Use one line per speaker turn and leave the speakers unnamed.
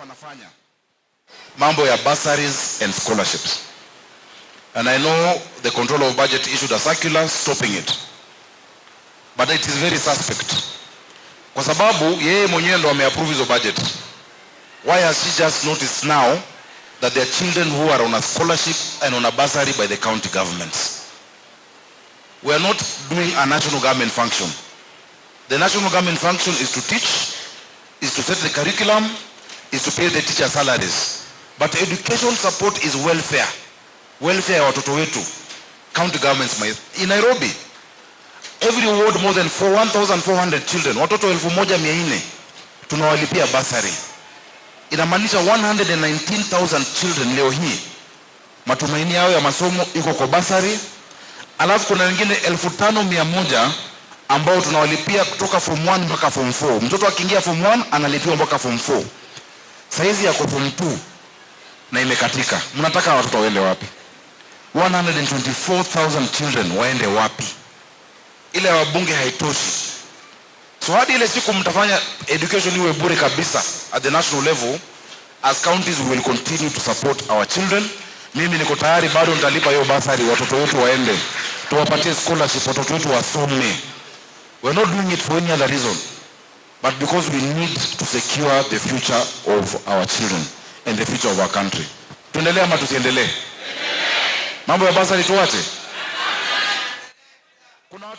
Wanafanya mambo ya bursaries and scholarships. And I know the Controller of Budget issued a circular stopping it. But it is very suspect. Kwa sababu yeye mwenyewe ndo ameapprove hizo budget. Why has she just noticed now that there are children who are on a scholarship and on a bursary by the county governments? We are not doing a national government function. The national government function is to teach, is to set the curriculum, is to pay the teacher salaries. But education support is welfare. Welfare ya watoto wetu. County governments might. In Nairobi, every ward more than 1,400 children, watoto 1,400 tunawalipia bursary. Inamaanisha 119,000 children leo hii matumaini yao ya masomo iko kwa bursary. Alafu kuna wengine 5,100 ambao tunawalipia kutoka form 1 mpaka form 4. Mtoto akiingia form 1 analipiwa mpaka form 4. Saizi yako form 2 na imekatika. Mnataka watoto waende wapi? 124,000 children waende wapi? Ile ya wabunge haitoshi. So hadi ile siku mtafanya education iwe bure kabisa at the national level, as counties we will continue to support our children. Mimi niko tayari, bado nitalipa hiyo bursary, watoto wetu waende, tuwapatie scholarship, watoto wetu wasome. We are not doing it for any other reason, but because we need to secure the future of our children and the future of our country. Tuendelee ama tusiendelee? Mambo ya bursary tuache?